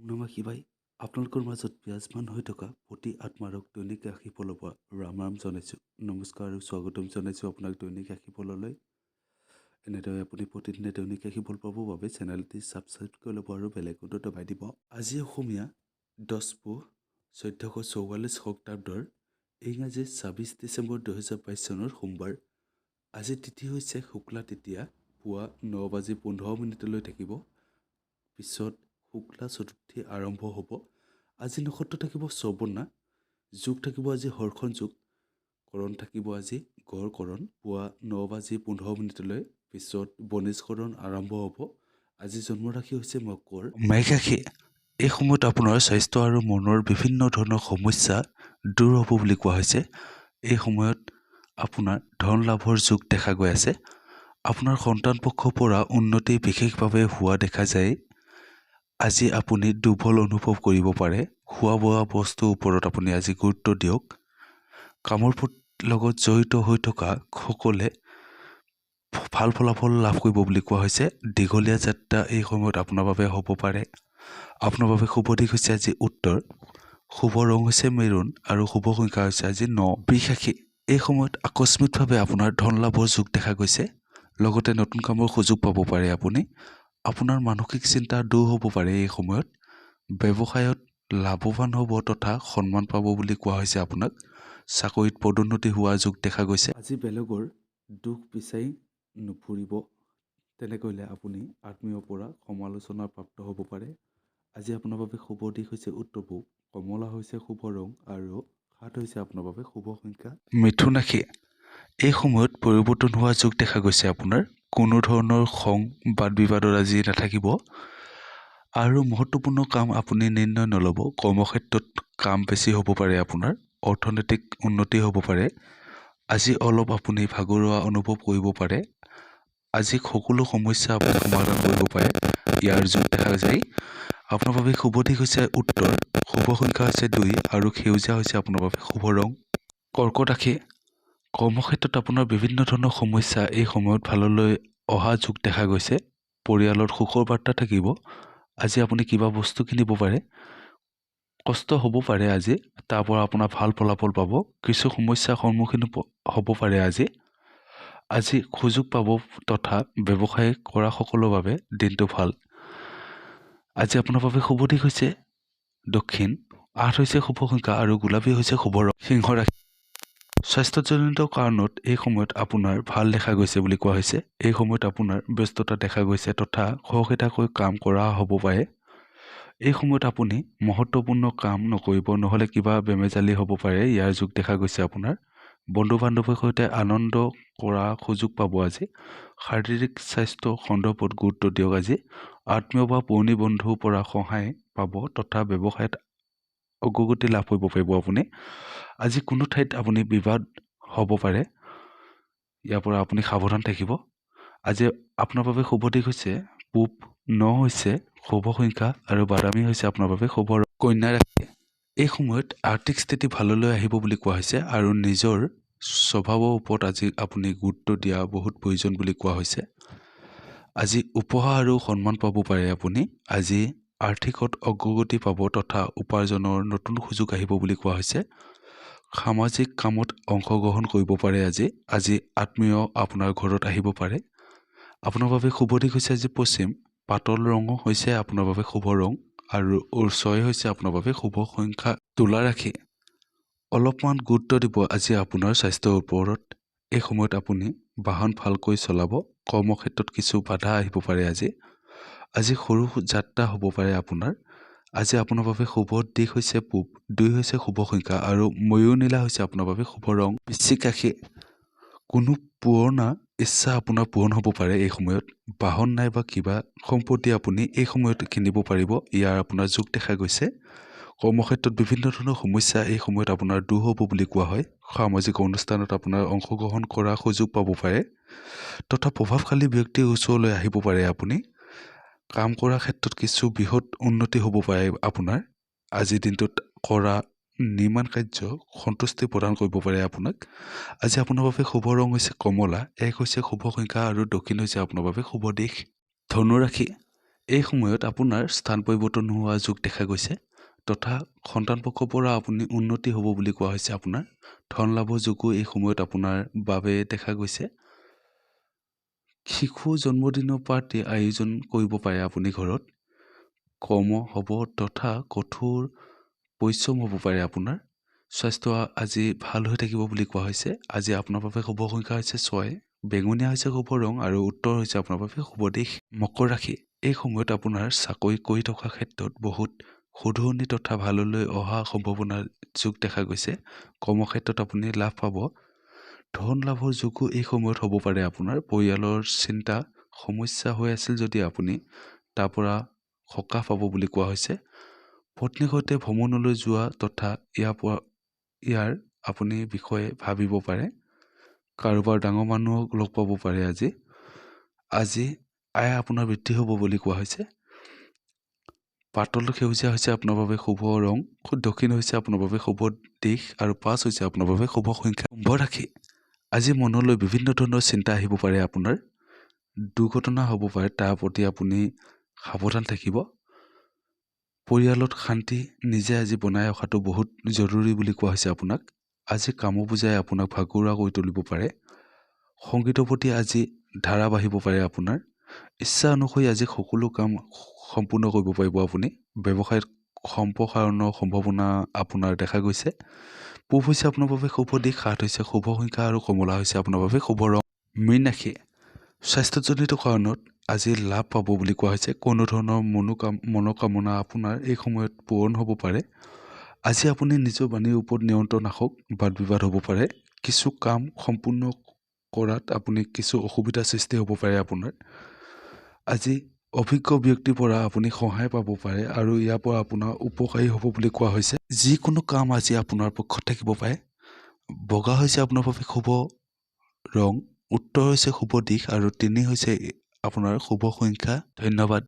নমঃ শিৱাই। আপোনালোকৰ মাজত বিৰাজমান হৈ থকা প্ৰতি আত্মাৰক দৈনিক ৰাশিফলৰ পৰা ৰাম ৰাম জনাইছোঁ। নমস্কাৰ আৰু স্বাগতম জনাইছোঁ আপোনাক দৈনিক ৰাশিফললৈ। এনেদৰে আপুনি প্ৰতিদিনে দৈনিক ৰাশিফল পাবৰ বাবে চেনেলটি ছাবস্ক্ৰাইব কৰি ল'ব আৰু বেল আইকনটো দবাই দিব। আজি অসমীয়া 10 পুহ 1444 খ্ৰীষ্টাব্দৰ ইংৰাজী 26 ডিচেম্বৰ 2022 চনৰ সোমবাৰ। আজি তিথি হৈছে শুক্লা তৃতীয়া, পুৱা 9 বাজি 15 মিনিটলৈ থাকিব, পিছত শুক্লা চতুৰ্থী আৰম্ভ হ'ব। আজি নক্ষত্ৰ থাকিব শ্ৰৱণা, যোগ থাকিব আজি হৰ্ষণ যোগ, কৰণ থাকিব আজি গড় কৰণ পুৱা 9 বাজি 15 মিনিটলৈ, পিছত বণিজকৰণ আৰম্ভ হ'ব। আজি জন্মৰাশি হৈছে মকৰ। মেঘ ৰাশি, এই সময়ত আপোনাৰ স্বাস্থ্য আৰু মনৰ বিভিন্ন ধৰণৰ সমস্যা দূৰ হ'ব বুলি কোৱা হৈছে। এই সময়ত আপোনাৰ ধন লাভৰ যোগ দেখা গৈ আছে। আপোনাৰ সন্তান পক্ষৰ পৰা উন্নতি বিশেষভাৱে হোৱা দেখা যায়। আজি আপুনি দুৰ্বল অনুভৱ কৰিব পাৰে। খোৱা বোৱা বস্তুৰ ওপৰত আপুনি আজি গুৰুত্ব দিয়ক। কামৰ লগত জড়িত হৈ থকা সকলে ভাল ফলাফল লাভ কৰিব বুলি কোৱা হৈছে। দীঘলীয়া যাত্ৰা এই সময়ত আপোনাৰ বাবে হ'ব পাৰে। আপোনাৰ বাবে শুভ দিশ হৈছে আজি উত্তৰ, শুভ ৰং হৈছে মেৰুণ আৰু শুভ সংখ্যা হৈছে আজি 9। বৃষ ৰাশি, এই সময়ত আকস্মিকভাৱে আপোনাৰ ধন লাভৰ যোগ দেখা গৈছে। লগতে নতুন কামৰ সুযোগ পাব পাৰে আপুনি। আপোনাৰ মানসিক চিন্তা দূৰ হ'ব পাৰে। এই সময়ত ব্যৱসায়ত লাভৱান হ'ব তথা সন্মান পাব বুলি কোৱা হৈছে আপোনাক। চাকৰিত পদোন্নতি হোৱাৰ যোগ দেখা গৈছে। আজি বেলেগৰ দোষ বিচাৰি নুফুৰিব, তেনে কৰিলে আপুনি আত্মীয়ৰ পৰা সমালোচনাৰ প্ৰাপ্ত হ'ব পাৰে। আজি আপোনাৰ বাবে শুভ দিশ হৈছে উত্তৰ পূব, কমলা হৈছে শুভ ৰং আৰু 7 হৈছে আপোনাৰ বাবে শুভ সংখ্যা। মিথুন ৰাশি, এই সময়ত পৰিৱৰ্তন হোৱাৰ যোগ দেখা গৈছে আপোনাৰ। কোনো ধৰণৰ খং, বাদ বিবাদত আজি নাথাকিব আৰু মহত্বপূৰ্ণ কাম আপুনি নিৰ্ণয় নল'ব। কৰ্মক্ষেত্ৰত কাম বেছি হ'ব পাৰে আপোনাৰ। অৰ্থনৈতিক উন্নতি হ'ব পাৰে। আজি অলপ আপুনি ভাগৰুৱা অনুভৱ কৰিব পাৰে। আজি সকলো সমস্যা আপুনি সমাধান কৰিব পাৰে, ইয়াৰ যোগ দেখা যায়। আপোনাৰ বাবে শুভ দিশ হৈছে উত্তৰ, শুভ সংখ্যা হৈছে 2 আৰু সেউজীয়া হৈছে আপোনাৰ বাবে শুভ ৰং। কৰ্কট ৰাশি, কৰ্মক্ষেত্ৰত আপোনাৰ বিভিন্ন ধৰণৰ সমস্যা এই সময়ত ভাললৈ অহা যোগ দেখা গৈছে। পৰিয়ালত সুখৰ বাৰ্তা থাকিব। আজি আপুনি কিবা বস্তু কিনিব পাৰে। কষ্ট হ'ব পাৰে আজি, তাৰ পৰা আপোনাৰ ভাল ফলাফল পাব। কিছু সমস্যাৰ সন্মুখীন হ'ব পাৰে আজি। আজি সুযোগ পাব তথা ব্যৱসায় কৰাসকলৰ বাবে দিনটো ভাল। আজি আপোনাৰ বাবে শুভ দিশ হৈছে দক্ষিণ, 8 হৈছে শুভ সংখ্যা আৰু গোলাপী হৈছে শুভ ৰং। সিংহ ৰাশি, স্বাস্থ্যজনিত কাৰণত এই সময়ত আপোনাৰ ভাল দেখা গৈছে বুলি কোৱা হৈছে। এই সময়ত আপোনাৰ ব্যস্ততা দেখা গৈছে তথা খৰখেদাকৈ কাম কৰা হ'ব পাৰে। এই সময়ত আপুনি মহত্বপূৰ্ণ কাম নকৰিব, নহ'লে কিবা বেমেজালি হ'ব পাৰে, ইয়াৰ যোগ দেখা গৈছে আপোনাৰ। বন্ধু বান্ধৱীৰ সৈতে আনন্দ কৰা সুযোগ পাব আজি। শাৰীৰিক স্বাস্থ্য সন্দৰ্ভত গুৰুত্ব দিয়ক আজি। আত্মীয় বা পুৰণি বন্ধুৰ পৰা সহায় পাব তথা ব্যৱসায়ত অগ্ৰগতি লাভ কৰিব পাৰিব আপুনি। আজি কোনো ঠাইত আপুনি বিবাদ হ'ব পাৰে, ইয়াৰ পৰা আপুনি সাৱধান থাকিব। আজি আপোনাৰ বাবে শুভ দিশ হৈছে পূব, 9 হৈছে শুভ সংখ্যা আৰু বাদামী হৈছে আপোনাৰ বাবে শুভ ৰং। কন্যা ৰাশি, এই সময়ত আৰ্থিক স্থিতি ভাললৈ আহিব বুলি কোৱা হৈছে আৰু নিজৰ স্বভাৱৰ ওপৰত আজি আপুনি গুৰুত্ব দিয়া বহুত প্ৰয়োজন বুলি কোৱা হৈছে। আজি উপহাৰ আৰু সন্মান পাব পাৰে আপুনি। আজি আৰ্থিকত অগ্ৰগতি পাব তথা উপাৰ্জনৰ নতুন সুযোগ আহিব বুলি কোৱা হৈছে। সামাজিক কামত অংশগ্ৰহণ কৰিব পাৰে আজি। আজি আত্মীয় আপোনাৰ ঘৰত আহিব পাৰে। আপোনাৰ বাবে শুভ দিশ হৈছে আজি পশ্চিম, পাতল ৰঙো হৈছে আপোনাৰ বাবে শুভ ৰং আৰু 6 হৈছে আপোনাৰ বাবে শুভ সংখ্যা। তুলা ৰাশি, অলপমান গুৰুত্ব দিব আজি আপোনাৰ স্বাস্থ্যৰ ওপৰত। এই সময়ত আপুনি বাহন ভালকৈ চলাব। কৰ্মক্ষেত্ৰত কিছু বাধা আহিব পাৰে আজি। আজি সৰু যাত্ৰা হ'ব পাৰে আপোনাৰ। আজি আপোনাৰ বাবে শুভ দিশ হৈছে পূব, 2 হৈছে শুভ সংখ্যা আৰু ময়ূৰ নীলা হৈছে আপোনাৰ বাবে শুভ ৰং। বৃশ্চিক ৰাশি, কোনো পুৰণা ইচ্ছা আপোনাৰ পূৰণ হ'ব পাৰে এই সময়ত। বাহন নাইবা কিবা সম্পত্তি আপুনি এই সময়ত কিনিব পাৰিব, ইয়াৰ আপোনাৰ যোগ দেখা গৈছে। কৰ্মক্ষেত্ৰত বিভিন্ন ধৰণৰ সমস্যা এই সময়ত আপোনাৰ দূৰ হ'ব বুলি কোৱা হয়। সামাজিক অনুষ্ঠানত আপোনাৰ অংশগ্ৰহণ কৰাৰ সুযোগ পাব পাৰে তথা প্ৰভাৱশালী ব্যক্তিৰ ওচৰলৈ আহিব পাৰে আপুনি। কাম কৰাৰ ক্ষেত্ৰত কিছু বৃহৎ উন্নতি হ'ব পাৰে আপোনাৰ। আজিৰ দিনটোত কৰা নিৰ্মাণ কাৰ্য সন্তুষ্টি প্ৰদান কৰিব পাৰে আপোনাক। আজি আপোনাৰ বাবে শুভ ৰং হৈছে কমলা, 1 হৈছে শুভ সংখ্যা আৰু দক্ষিণ হৈছে আপোনাৰ বাবে শুভ দিশ। ধনুৰাশি, এই সময়ত আপোনাৰ স্থান পৰিৱৰ্তন হোৱা যোগ দেখা গৈছে তথা সন্তান পক্ষৰ পৰা আপুনি উন্নতি হ'ব বুলি কোৱা হৈছে। আপোনাৰ ধন লাভৰ যোগো এই সময়ত আপোনাৰ বাবে দেখা গৈছে। শিশু জন্মদিনৰ পাৰ্টি আয়োজন কৰিব পাৰে আপুনি ঘৰত। কৰ্ম হ'ব তথা কঠোৰ পৰিশ্ৰম হ'ব পাৰে আপোনাৰ। স্বাস্থ্য আজি ভাল হৈ থাকিব বুলি কোৱা হৈছে। আজি আপোনাৰ বাবে শুভ সংখ্যা হৈছে 6, বেঙুনীয়া হৈছে শুভ ৰং আৰু উত্তৰ হৈছে আপোনাৰ বাবে শুভ দিশ। মকৰ ৰাশি, এই সময়ত আপোনাৰ চাকৰি কৰি থকা ক্ষেত্ৰত বহুত শুধৰণি তথা ভাললৈ অহা সম্ভাৱনাৰ যোগ দেখা গৈছে। কৰ্মক্ষেত্ৰত আপুনি লাভ পাব। ধন লাভৰ যোগো এই সময়ত হ'ব পাৰে আপোনাৰ। পৰিয়ালৰ চিন্তা সমস্যা হৈ আছিল যদি আপুনি তাৰ পৰা সকাহ পাব বুলি কোৱা হৈছে। পত্নীৰ সৈতে ভ্ৰমণলৈ যোৱা তথা ইয়াৰ আপুনি বিষয়ে ভাবিব পাৰে। কাৰোবাৰ ডাঙৰ মানুহক লগ পাব পাৰে আজি। আজি আয় আপোনাৰ বৃদ্ধি হ'ব বুলি কোৱা হৈছে। পাতল সেউজীয়া হৈছে আপোনাৰ বাবে শুভ ৰং, দক্ষিণ হৈছে আপোনাৰ বাবে শুভ দিশ আৰু 5 হৈছে আপোনাৰ বাবে শুভ সংখ্যা। কুম্ভ ৰাশি, আজি মনলৈ বিভিন্ন ধৰণৰ চিন্তা আহিব পাৰে আপোনাৰ। দুৰ্ঘটনা হ'ব পাৰে, তাৰ প্ৰতি আপুনি সাৱধান থাকিব। পৰিয়ালত শান্তি নিজে আজি বনাই ৰখাটো বহুত জৰুৰী বুলি কোৱা হৈছে আপোনাক। আজি কামৰ বোজাই আপোনাক ভাগৰুৱা কৰি তুলিব পাৰে। সংগীতৰ প্ৰতি আজি ধাৰা বাঢ়িব পাৰে আপোনাৰ। ইচ্ছা অনুসৰি আজি সকলো কাম সম্পূৰ্ণ কৰিব পাৰিব আপুনি। ব্যৱসায়ত সম্প্ৰসাৰণৰ সম্ভাৱনা আপোনাৰ দেখা গৈছে। পূব হৈছে আপোনাৰ বাবে শুভ দিশ, 7 হৈছে শুভ সংখ্যা আৰু কমলা হৈছে আপোনাৰ বাবে শুভ ৰং। মীন ৰাশি, স্বাস্থ্যজনিত কাৰণত আজি লাভ পাব বুলি কোৱা হৈছে। কোনো ধৰণৰ মনোকামনা আপোনাৰ এই সময়ত পূৰণ হ'ব পাৰে। আজি আপুনি নিজৰ বাণীৰ ওপৰত নিয়ন্ত্ৰণ ৰাখক, বাদ বিবাদ হ'ব পাৰে। কিছু কাম সম্পূৰ্ণ কৰাত আপুনি কিছু অসুবিধাৰ সৃষ্টি হ'ব পাৰে আপোনাৰ। আজি অভিজ্ঞ ব্যক্তিৰ পৰা আপুনি সহায় পাব পাৰে আৰু ইয়াৰ পৰা আপোনাৰ উপকাৰী হ'ব বুলি কোৱা হৈছে। যিকোনো কাম আজি আপোনাৰ পক্ষত থাকিব পাৰে। বগা হৈছে আপোনাৰ বাবে শুভ ৰং, উত্তৰ হৈছে শুভ দিশ আৰু 3 হৈছে আপোনাৰ শুভ সংখ্যা। ধন্যবাদ।